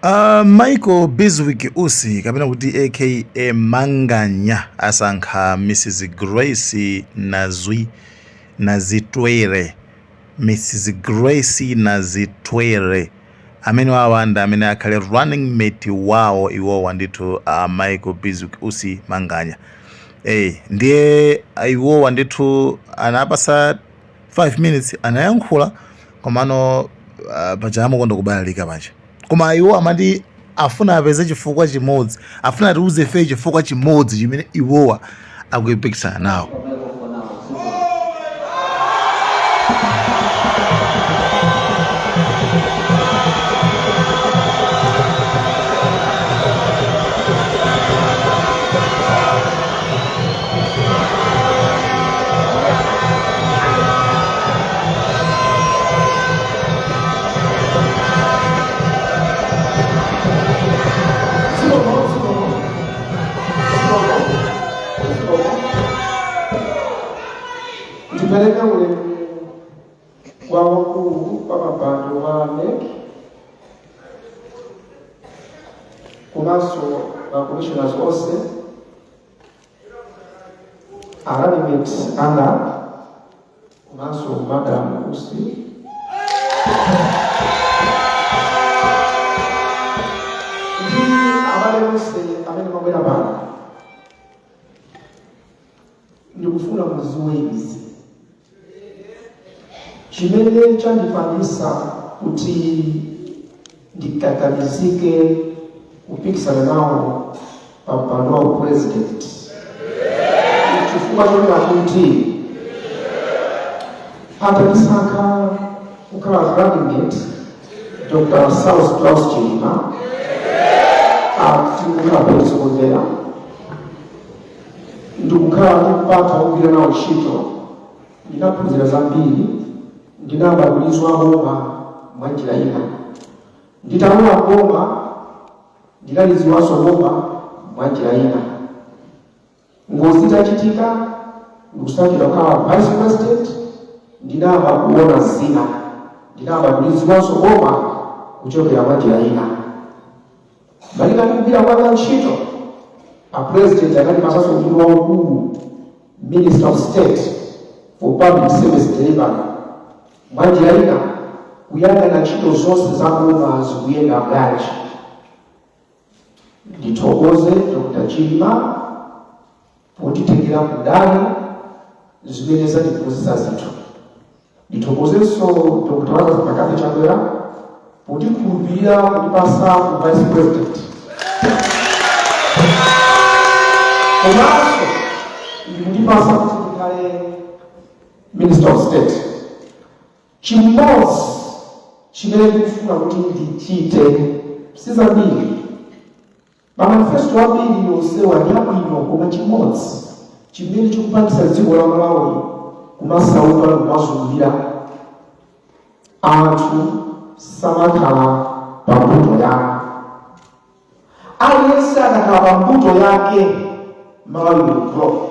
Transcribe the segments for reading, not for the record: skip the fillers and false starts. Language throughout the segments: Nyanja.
Michael Bizwick Usi kapena kuti aka Manganya asankha Mrs Grace Nazwi Nazitwere, Mrs Grace Nazitwere amene wawa ndi amene akhale running mate wawo iwowa ndithu, Michael Bizwick Usi Manganya. Ndiye iwowa ndithu anapasa 5 minutes anayankhula, komano paja amakonda kubalalika paja, koma iwo amati afuna apeze chifukwa chimodzi, afuna atiuze ife chifukwa chimodzi chimene iwowa akuyipikisana nawo. Zikomo, zikomo, zikomo, zikomo. Ndipereke ulemu kwa wakulu pa mapando wa MEC komanso ma commissioners onse, a running mate anga komanso Madam Usi, ndi abale onse amene mwabwera pano. Ndikufuna muziwe izi: chimene chandipangisa kuti ndikakamizike kupikisana nawo pa mpando wa president, chifukwa chonena kuti atandisankha kukhala running mate Dr. Saulos Klaus Chilima, ati kukhala political, ndikukhala ndi mpata wogwira nawo ntchito, ndinaphunzira zambiri, ndinayamba kulidziwa boma mwa njira ina. Nditalowa boma, ndinalidziwanso boma mwa njira ina. Ngozi itachitika, ndikusankhidwa kukhala vice president, ndinayamba kuona zina, ndinayamba kulidziwanso boma kuchokera mwa njira ina. Malinga ndikugwira kwanga ntchito, a president anandipasanso udindo waukulu, Minister of State for Public Service Delivery, mwa njira ina kuyang'ana ntchito zonse za boma zikuyenda bwanji. Ndithokoze Dr. Chilima potitengera kudali zimene zatiphunzitsa zinthu. Ndithokozenso Dr. Lazarus McCarthy Chakwera potikhulupirira kutipasa ku vice president komanso ndikutipasa kuti tikhale Minister of State. Chimodzi chimene ndikufuna kuti ndichite, sizambiri, mamanifesto ambiri yonsewa ndi abwino, koma chimodzi chimene chikupangisa dziko la Malawi kumasauka ndikumazungulira, anthu samakhala pa mbuto yake. Aliyense akakhala pa mbuto yake, Malawi will grow.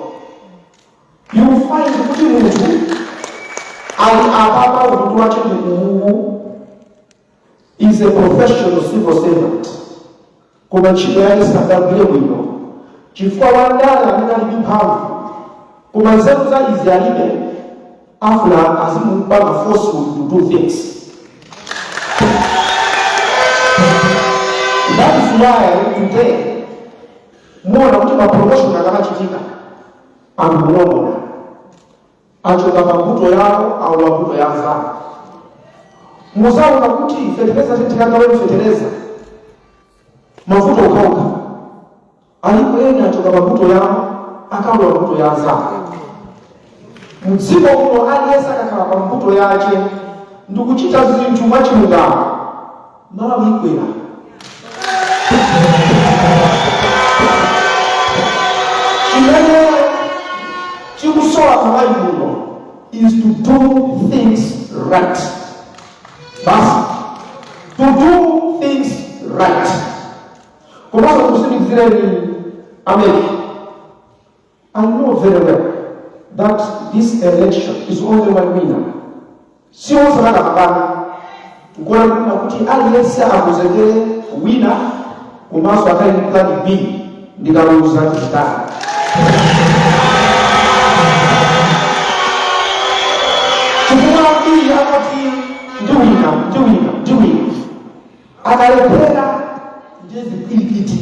You will find kuti munthu ali apapa, udindo wache ndi uwu, is a professional civil servant, koma ntchito yake sangagwire bwino chifukwa wandale amene ali ndi mphamvu koma nzeru za izi alibe, afuna azimupanga force to do things. That is why today muona kuti ma promotion akamachitika, anthu munoona achoka pa mbuto yawo, awa mbuto ya anzawo. Muzaona kuti fetereza, tikagawe fetereza, mavuto okhaokha alipo. Ena achoka pa mbuto yawo, akalowa mbuto ya anzawo. Mdziko muno aliyense akakhala pa mbuto yace ndikuchita zinthu mwachilungamo, Malawi ikwera. Chimene chikusowa Malawi muno is to do things right, basi, to do things right. Komanso kusimikizireni a MEC, I know very well that this election is only one winner. Si onse anakapambana. Nkuona ndikuna kuti aliyense akonzekere wina. Komanso akhale ndi plan B, ndikaluza nditani? Chifukwa ambiri amati ndiwina, ndiwina, ndiwina, akalephera ndiye zipwirikiti.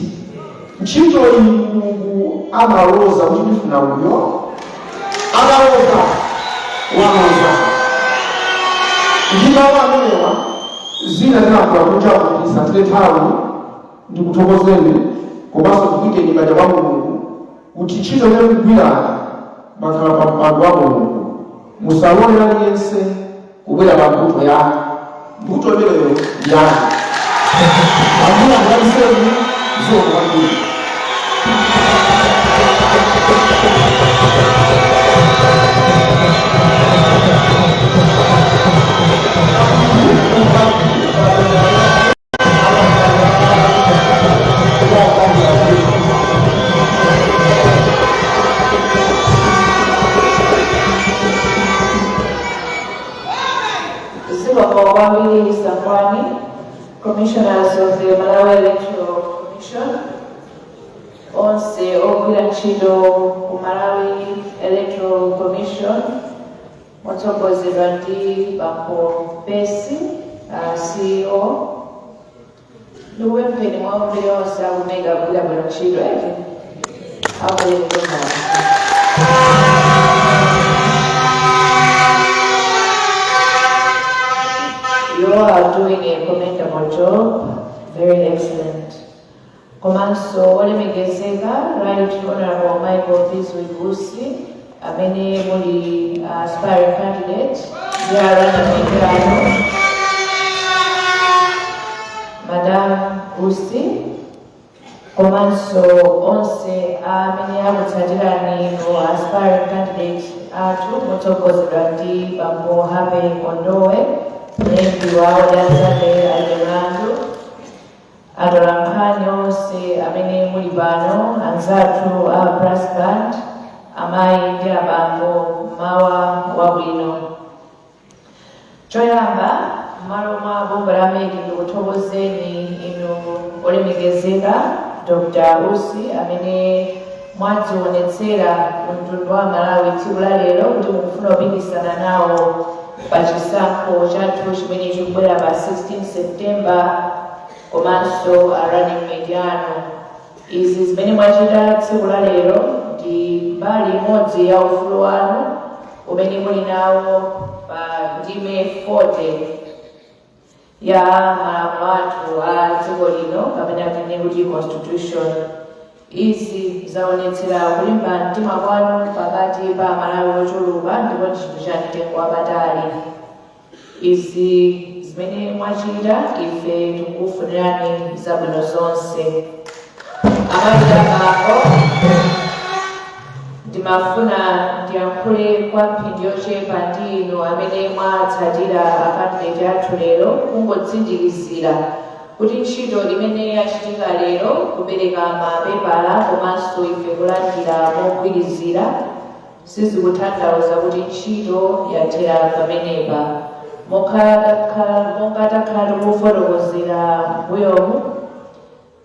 Ntchito iyi Mulungu amaloza kuti ndifuna uyo, akaloza waloza. Ndi mawu amenewa, zina zinayankhula kunja kuti tisatire nthawi, ndikuthokozeni komanso ndikuyikeni m'manja mwa Mulungu kuti ntchito imene mukugwirani, mwakhala pa mpando wa Mulungu. Musalole aliyense kubwera pa mbuto yanu, mbuto imeneyo ndi yanu. Ambuye akudalitseni. Zikomo kwambiri. Zikomo kwambiri Sangwani, Commissioners of the Malawi Electoral Commission, onse ogwira ntchito ku Malawi Electoral Commission, motsogozedwa ndi Bambo Besi, CEO, ndikupempheni mwaombere onse akumeka kugwira bwino ntchito eti akulemekezana. You all are doing a commendable job, very excellent. Komanso olemekezeka Right Honorable Michael Bizwick Usi, amene muli aspiring candidate ndi a running mate anu Madam Usi, komanso onse amene akutsatirani inu aspiring candidate athu, motsogozedwa ndi Bambo Happy Kondowe, mlembi wa Odanzake Alibe, atolankhani onse amene muli pano, anzathu a brass band, amayi ndi abambo, mawa wabwino. Choyamba, m'malo mwa bungwe la MEC, ndikuthokozeni inu olemekezeka Dr Usi, amene mwadzionetsera mtundu wa Malawi tsiku la lero kuti mukufuna kupikisana nawo pa chisankho chathu chimene chikubwera pa 16 September, komanso a running mate anu. Izi zimene mwachita tsiku la lero ndi mbali imodzi ya ufulu wanu umene muli nawo pa ndime 40 ya malamulo athu a dziko lino, kapena tinene kuti Constitution. Izi zaonetsera kulimba mtima kwanu pakati pa Malawi ochuluka, ndipo ndi chinthu cha mtengo wapatali. Izi zimene mwachita, ife tikukufunirani zabwino zonse. Amayi, abambo, ndimafuna ndiyankhule kwa mphindi yochepa ndi inu amene mwatsatira a candidate athu lero, kungotsindikizira kuti ntchito imene yachitika lero, kupereka mapepala komanso ife kulandira mogwirizira, sizikutanthauza kuti ntchito yathera pamenepa. Monga takhala tikufotokozera mbuyomu,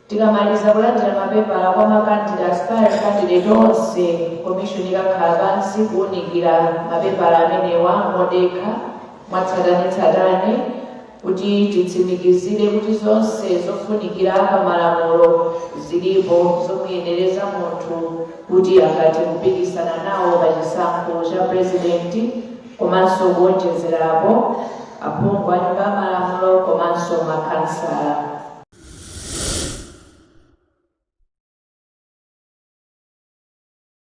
tikamaliza kulandira mapepala kwa ma candidate, aspiring candidate onse, commission ikakhala pansi kuwunikira mapepala amenewa modekha, mwatsatanetsatane, kuti titsimikizire kuti zonse zofunikira pa malamulo zilipo zomuyenereza munthu kuti angathe kupikisana nawo pa chisankho cha president, komanso kuwonjezerapo aphungu a nyumba ya malamulo komanso makhansala.